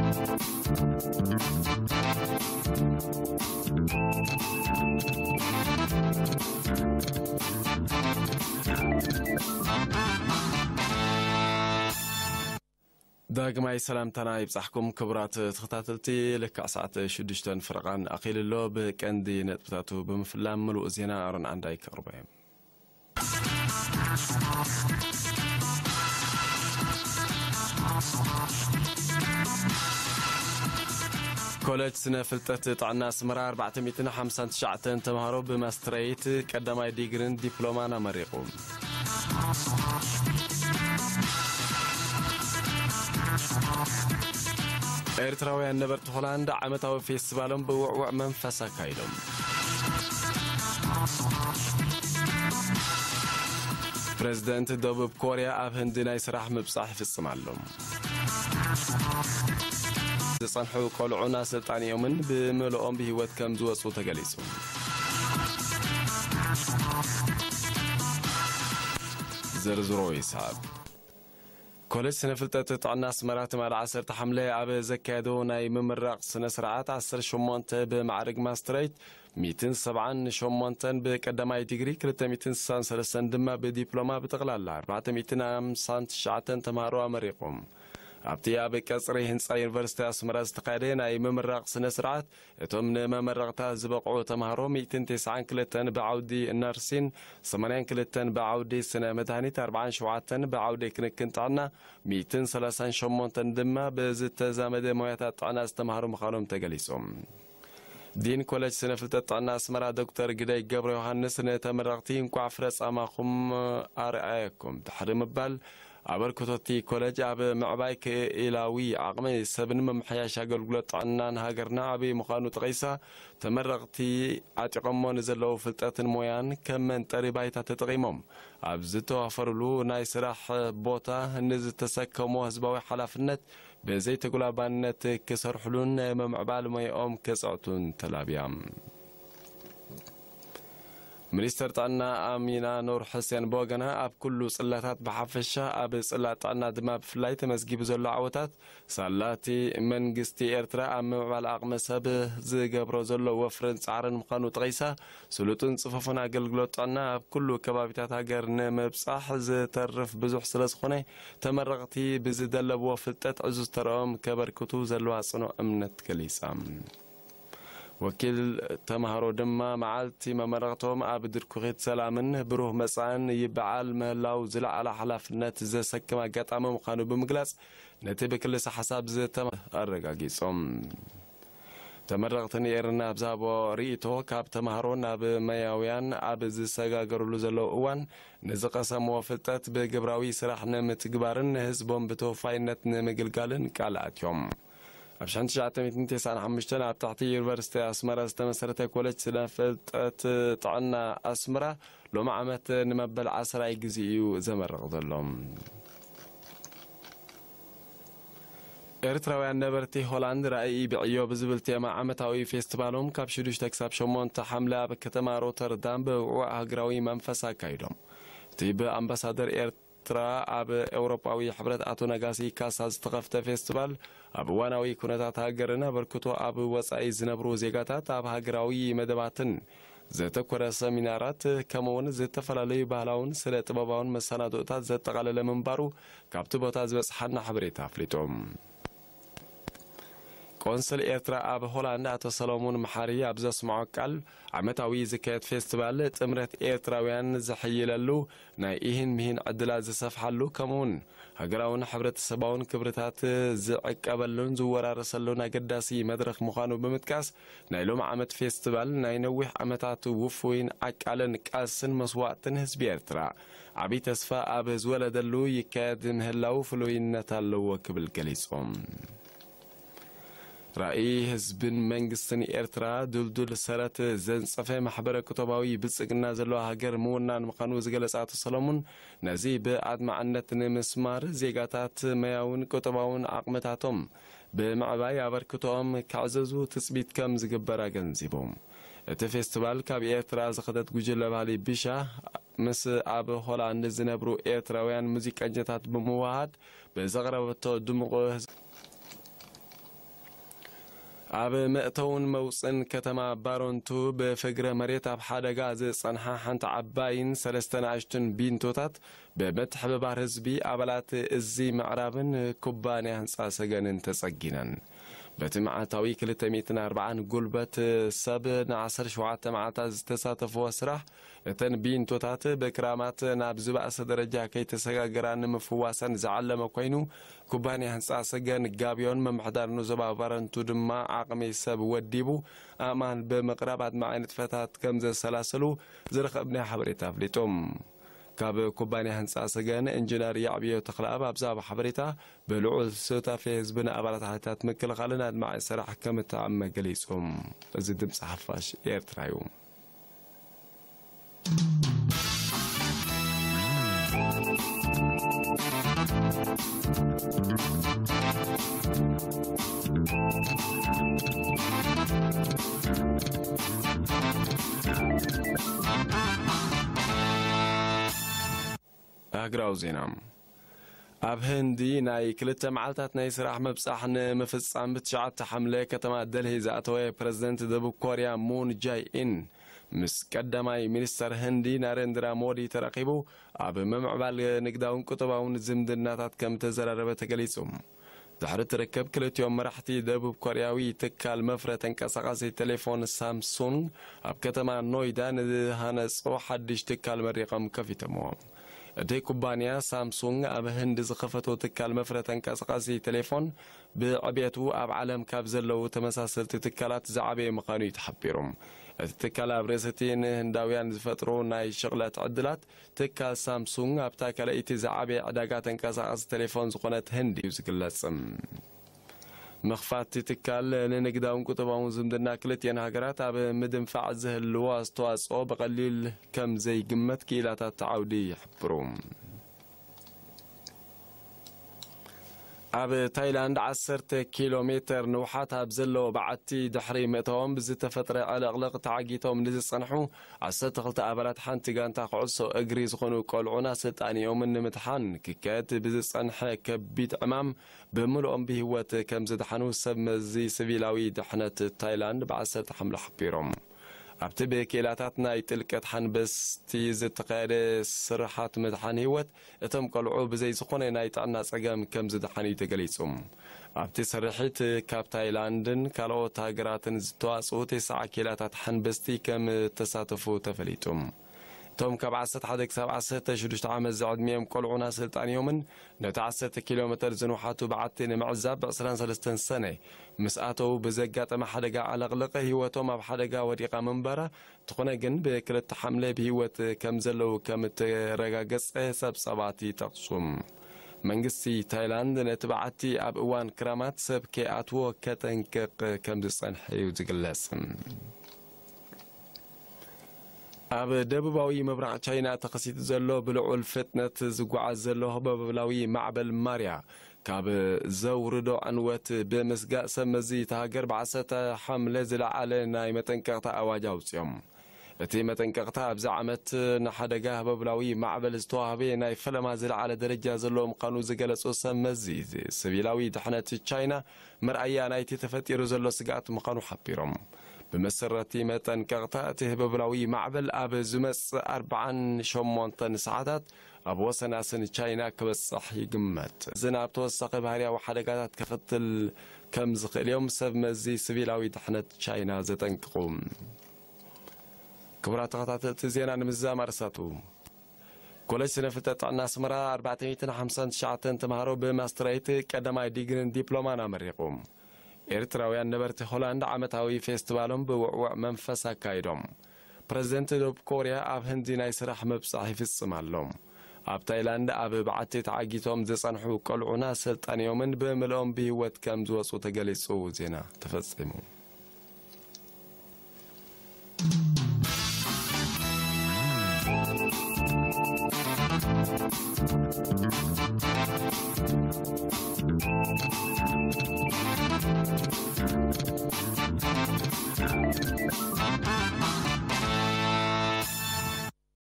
ዳግማይ ሰላምታና ይብጻሕኩም ክቡራት ተኸታተልቲ። ልክዕ ሰዓት ሽዱሽተን ፍርቓን ኣኺሉ ኣሎ። ብቀንዲ ነጥብታቱ ብምፍላም ምሉእ ዜና ኣሮን ዓንዳይ ከቕርቦ እየ። ኮለጅ ስነ ፍልጠት ጥዕና ኣስመራ ኣርባዕተ ሚእትን ሓምሳን ትሽዓተን ተምሃሮ ብማስትረይት ቀዳማይ ዲግሪን ዲፕሎማን ኣመሪቑ። ኤርትራውያን ነበርቲ ሆላንድ ዓመታዊ ፌስቲቫሎም ብውዕዉዕ መንፈስ ኣካይዶም። ፕረዚደንት ደቡብ ኮርያ ኣብ ህንዲ ናይ ስራሕ ምብጻሕ ይፍጽም ኣሎ። ዝጸንሑ ቆልዑን ኣሰልጣኒኦምን ብምልኦም ብህይወት ከም ዝወጹ ተገሊጹ። ዝርዝሮ ይስዓብ። ኮሌጅ ስነ ፍልጠት ጥዕና ኣስመራ ትማሊ ዓሰርተ ሓምለ ኣብ ዘካየዶ ናይ ምምራቕ ስነ ስርዓት ዓሰርተ ሸሞንተ ብማዕርግ ማስትሬት፣ ሚእትን ሰብዓን ሸሞንተን ብቀዳማይ ዲግሪ፣ ክልተ ሚእትን ስሳን ሰለስተን ድማ ብዲፕሎማ ብጠቕላላ ኣርባዕተ ሚእትን ሓምሳን ትሽዓተን ተምሃሮ ኣመሪቖም። ኣብቲ ኣብ ቀጽሪ ህንጻ ዩኒቨርሲቲ ኣስመራ ዝተኻየደ ናይ ምምራቕ ስነ ስርዓት፣ እቶም ንመመረቕታ ዝበቕዑ ተምሃሮ ሚእትን ተስዓን ክልተን ብዓውዲ ነርሲን፣ ሰማንያን ክልተን ብዓውዲ ስነ መድሃኒት፣ ኣርባዓን ሸውዓተን ብዓውዲ ክንክን ጥዕና፣ ሚእትን ሰላሳን ሸሞንተን ድማ ብዝተዛመደ ሞያታት ጥዕና ዝተምሃሩ ምዃኖም ተገሊጹ። ዲን ኮሌጅ ስነ ፍልጠት ጥዕና ኣስመራ ዶክተር ግደይ ገብረ ዮሃንስ ንተመረቕቲ እንቋዕ ፍረ ጻማኹም ኣርኣየኩም ድሕሪ ምባል፣ ኣበርክቶቲ ኮሌጅ ኣብ ምዕባይ ክኢላዊ ዓቕሚ ሰብን ምምሕያሽ ኣገልግሎት ጥዕናን ሃገርና ዓብዪ ምዃኑ ጠቒሳ፣ ተመረቕቲ ዓጢቖሞ ንዘለዉ ፍልጠትን ሞያን ከም መንጠሪ ባይታ ተጠቒሞም ኣብ ዝተዋፈሩሉ ናይ ስራሕ ቦታ ንዝተሰከሞ ህዝባዊ ሓላፍነት ብዘይተጉላባነት ክሰርሕሉን ናይ ምምዕባል ሞያኦም ክጽዕቱን ተላብያ። ሚኒስተር ጥዕና ኣሚና ኑር ሕሴን ብወገና፣ ኣብ ኩሉ ጽላታት ብሓፈሻ፣ ኣብ ጽላት ጥዕና ድማ ብፍላይ ተመዝጊቡ ዘሎ ዓወታት፣ ሳላቲ መንግስቲ ኤርትራ ኣብ ምምዕባል ዓቕሚ ሰብ ዝገብሮ ዘሎ ወፍርን ጻዕርን ምዃኑ ጠቒሳ፣ ስሉጥን ጽፉፍን ኣገልግሎት ጥዕና ኣብ ኩሉ ከባቢታት ሃገር ንምብጻሕ ዝተርፍ ብዙሕ ስለ ዝኾነ፣ ተመረቕቲ ብዝደለብዎ ፍልጠት ዕዙዝ ተረኦም ከበርክቱ ዘለዋ ጽኑዕ እምነት ገሊጻ። ወኪል ተምሃሮ ድማ መዓልቲ መመረቕቶም ኣብ ድርኩኺት ሰላምን ብሩህ መጻእን ይበዓል ምህላው ዝለዓለ ሓላፍነት ዘሰክም ኣጋጣሚ ምዃኑ ብምግላጽ፣ ነቲ ብክልሰ ሓሳብ ዝተማ ኣረጋጊጾም። ተመረቕቲ ንኤርና ኣብ ዝሃቦ ርእይቶ፣ ካብ ተምሃሮ ናብ መያውያን ኣብ ዝሰጋገርሉ ዘለዉ እዋን ንዝቐሰምዎ ፍልጠት ብግብራዊ ስራሕ ንምትግባርን ንህዝቦም ብተወፋይነት ንምግልጋልን ቃል ኣትዮም። ኣብ ሽሕን ትሽዓተ ሚእትን ተስዓን ሓሙሽተን ኣብ ትሕቲ ዩኒቨርሲቲ ኣስመራ ዝተመሰረተ ኮሌጅ ስነ ፍልጠት ጥዕና ኣስመራ ሎሚ ዓመት ንመበል ዓስራይ ግዜ እዩ ዘመርቕ ዘሎ። ኤርትራውያን ነበርቲ ሆላንድ ራእይ ብዕዮ ብዝብል ቴማ ዓመታዊ ፌስቲቫሎም ካብ ሽዱሽተ ክሳብ ሸሞንተ ሓምለ ኣብ ከተማ ሮተርዳም ብውዕዉዕ ሃገራዊ መንፈስ ኣካይዶም። እቲ ብኣምባሳደር ኤርትራ ኣብ ኤውሮጳዊ ሕብረት ኣቶ ነጋሲ ካሳ ዝተኸፍተ ፌስቲቫል፣ ኣብ እዋናዊ ኩነታት ሃገርን ኣበርክቶ ኣብ ወጻኢ ዝነብሩ ዜጋታት ኣብ ሃገራዊ መደባትን ዘተኮረ ሰሚናራት፣ ከምኡውን ዝተፈላለዩ ባህላውን ስነ ጥበባውን መሰናዶታት ዘጠቓለለ ምንባሩ ካብቲ ቦታ ዝበጽሓና ሓበሬታ ኣፍሊጡ። ቆንስል ኤርትራ ኣብ ሆላንድ ኣቶ ሰሎሙን መሓሪ ኣብ ዘስምዖ ቃል፣ ዓመታዊ ዝካየድ ፌስቲቫል ጥምረት ኤርትራውያን ዝሕይለሉ፣ ናይ ኢሂን ምሂን ዕድላት ዝሰፍሓሉ፣ ከምኡውን ሃገራውን ሕብረተሰባውን ክብርታት ዝዕቀበሉን ዝወራረሰሉን ኣገዳሲ መድረኽ ምዃኑ ብምጥቃስ፣ ናይ ሎሚ ዓመት ፌስቲቫል ናይ ነዊሕ ዓመታት ውፉይን ዓቃልን ቃልስን መስዋእትን ህዝቢ ኤርትራ ዓቢ ተስፋ ኣብ ዝወለደሉ ይካየድ ምህላው ፍሉይነት ኣለዎ ክብል ገሊጹ። ራእይ ህዝብን መንግስትን ኤርትራ ድልዱል ሰረት ዘንጸፈ ማሕበረ ቁጠባዊ ብልጽግና ዘለዋ ሃገር ምውናን ምዃኑ ዝገለጸ ኣቶ ሰሎሙን፣ ነዚ ብኣድማዕነት ንምስማር ዜጋታት መያውን ቁጠባውን ዓቕምታቶም ብምዕባይ ኣበርክቶኦም ከዕዘዙ ትጽቢት ከም ዝግበር ኣገንዚቡ። እቲ ፌስቲቫል ካብ ኤርትራ ዝኸደት ጉጅለ ባህሊ ቢሻ ምስ ኣብ ሆላንድ ዝነብሩ ኤርትራውያን ሙዚቀኛታት ብምውሃድ ብዘቕረበቶ ድሙቕ ኣብ መእተውን መውፅን ከተማ ባሮንቱ ብፍግረ መሬት ኣብ ሓደጋ ዝጸንሓ ሓንቲ ዓባይን ሰለስተ ንኣሽቱን ቢንቶታት ብምትሕብባር ህዝቢ ኣባላት እዚ ምዕራብን ኩባንያ ህንፃ ሰገንን ተጸጊነን። በቲ መዓልታዊ ክልተ ሚእትን ኣርባዓን ጉልበት ሰብ ን ዓሰርተ ሸውዓተ መዓልታት ዝተሳተፍዎ ስራሕ፣ እተን ቢንቶታት ብክራማት ናብ ዝበኣሰ ደረጃ ከይተሰጋገራ ንምፍዋሰን ዝዓለመ ኮይኑ፣ ኩባንያ ህንፃ ሰገን ጋብዮን ምምሕዳር ዞባ ባረንቱ ድማ ዓቕሚ ሰብ ወዲቡ ኣእማን ብምቕራብ ኣድማዒ ንጥፈታት ከም ዘሰላሰሉ ዝረኸብናዮ ሓበሬታ ኣፍሊጡ። ካብ ኩባንያ ህንፃ ሰገን ኢንጂነር የዕብዮ ተኽለኣብ ኣብዛ ሓበሬታ፣ ብልዑል ሱታፌ ህዝብን ኣባላት ሓይልታት ምክልኻልን ኣድማዒ ስራሕ ከም እተዓመ ገሊጹ። እዚ ድምፂ ሓፋሽ ኤርትራ እዩ። ሃገራዊ ዜና። ኣብ ህንዲ ናይ ክልተ መዓልታት ናይ ስራሕ ምብጻሕ ንምፍጻም ብትሽዓተ ሓምለ ከተማ ደልሂ ዝኣተወ ፕረዚደንት ደቡብ ኮርያ ሙን ጃይ ኢን ምስ ቀዳማይ ሚኒስተር ህንዲ ናሬንድራ ሞዲ ተራኺቡ ኣብ ምምዕባል ንግዳውን ቁጠባውን ዝምድናታት ከም ተዘራረበ ተገሊጹ። ድሕሪ እቲ ርክብ ክልቲኦም መራሕቲ ደቡብ ኮርያዊ ትካል መፍረ ተንቀሳቓሲ ቴሌፎን ሳምሱንግ ኣብ ከተማ ኖይዳ ንዝሃነጾ ሓድሽ ትካል መሪቖም ከፊቶምዎ። እቲ ኩባንያ ሳምሱንግ ኣብ ህንዲ ዝኸፈቶ ትካል መፍረ ተንቀሳቓሲ ቴሌፎን ብዕቤቱ ኣብ ዓለም ካብ ዘለዉ ተመሳሰልቲ ትካላት ዝዓበየ ምዃኑ እዩ ተሓቢሩ። እቲ ትካል ኣብ ርእሲ እቲ ንህንዳውያን ዝፈጥሮ ናይ ሽቕለት ዕድላት፣ ትካል ሳምሱንግ ኣብታ ካልኣይቲ ዝዓበየ ዕዳጋ ተንቀሳቓሲ ቴሌፎን ዝኾነት ህንዲ እዩ ዝግለጽ። ምኽፋት እቲ ትካል ንንግዳውን ቁጠባውን ዝምድና ክልቲኤን ሃገራት ኣብ ምድንፋዕ ዝህልዎ ኣስተዋጽኦ ብቐሊል ከም ዘይግመት ክኢላታት እቲ ዓውዲ ይሕብሩ። ኣብ ታይላንድ ዓሰርተ ኪሎ ሜተር ንውሓት ኣብ ዘለዎ በዓቲ ድሕሪ ምእታዎም ብዝተፈጥረ ዕልቕልቕ ተዓጊቶም ንዝጸንሑ ዓሰርተ ክልተ ኣባላት ሓንቲ ጋንታ ኩዕሶ እግሪ ዝኾኑ ቆልዑን ኣሰልጣኒኦምን ንምድሓን ክካየድ ብዝጸንሐ ከቢድ ዕማም ብምልኦም ብህይወት ከም ዝደሓኑ ሰብ መዚ ሲቪላዊ ድሕነት ታይላንድ ብዓሰርተ ሓምለ ሓቢሮም። ኣብቲ ብክኢላታት ናይ ጥልቀት ሓንበስቲ ዝተኻየደ ስርሓት ምድሓን ህይወት እቶም ቆልዑ ብዘይ ዝኾነ ናይ ጥዕና ጸገም ከም ዝደሓኑ እዩ ተገሊጹ። ኣብቲ ስርሒት ካብ ታይላንድን ካልኦት ሃገራትን ዝተዋጽኡ ተስዓ ክኢላታት ሓንበስቲ ከም እተሳተፉ ተፈሊጡ። እቶም ካብ ዓሰርተ ሓደ ክሳብ ዓሰርተ ሽዱሽተ ዓመት ዝዕድሚኦም ቆልዑን ኣሰልጣኒኦምን ነቲ ዓሰርተ ኪሎ ሜተር ዝንውሓቱ በዓቲ ንምዕዛብ ብ ዕስራን ሰለስተን ሰነ ምስ ኣተዉ ብዘጋጠመ ሓደጋ ዕልቕልቕ ህይወቶም ኣብ ሓደጋ ወዲቓ ምንባራ፣ እንተኾነ ግን ብክልተ ሓምለ ብህይወት ከም ዘለዉ ከም እተረጋገጸ ጸብጻባት ይጠቕሱ። መንግስቲ ታይላንድ ነቲ በዓቲ ኣብ እዋን ክራማት ሰብ ከይኣትዎ ከጠንቅቕ ከም ዝጸንሐ እዩ ዝግለጽ። ኣብ ደቡባዊ ምብራቕ ቻይና ተኸሲቱ ዘሎ ብልዑል ፍጥነት ዝጓዓዝ ዘሎ ህበብላዊ ማዕበል ማርያ ካብ ዘውርዶ ዕንወት ብምስጋእ ሰብ መዚ እታ ሃገር ብዓሰርተ ሓምለ ዝለዓለ ናይ መጠንቀቕታ ኣዋጅ ኣውፅኦም። እቲ መጠንቀቕታ ኣብዚ ዓመት ንሓደጋ ህበብላዊ ማዕበል ዝተዋህበ ናይ ፈለማ ዝለዓለ ደረጃ ዘለዎ ምዃኑ ዝገለጹ ሰብ መዚ፣ ሲቪላዊ ድሕነት ቻይና መርኣያ ናይቲ ተፈጢሩ ዘሎ ስግኣት ምዃኑ ሓቢሮም። ብመሰረቲ መጠንቀቕታ፣ እቲ ህበብላዊ ማዕበል ኣብ ዝመጽእ ኣርባዓን ሸሞንተን ሰዓታት ኣብ ወሰናስን ቻይና ክበጽሕ ይግመት። እዚ ናብ ተወሳኺ ባህርያዊ ሓደጋታት ከኸትል ከም ዝኽእል እዮም ሰብ መዚ ሲቪላዊ ድሕነት ቻይና ዘጠንቅቑ። ክቡራት ተኸታተልቲ ዜና ንምዝዛም ኣርእስታቱ። ኮሌጅ ስነ ፍልጠት ጥዕና ኣስመራ ኣርባዕተ ሚእትን ሓምሳን ትሽዓተን ተምሃሮ ብማስተራይት ቀዳማይ ዲግሪን ዲፕሎማን ኣመሪቑ። ኤርትራውያን ነበርቲ ሆላንድ ዓመታዊ ፌስቲቫሎም ብውዕውዕ መንፈስ ኣካይዶም። ፕረዚደንት ደቡብ ኮርያ ኣብ ህንዲ ናይ ስራሕ ምብጻሕ ይፍጽም ኣሎ። ኣብ ታይላንድ ኣብ በዓቲ ተዓጊቶም ዝጸንሑ ቆልዑን ኣሰልጣኒኦምን ብምልኦም ብህይወት ከም ዝወጹ ተገሊጹ። ዜና ተፈጺሙ።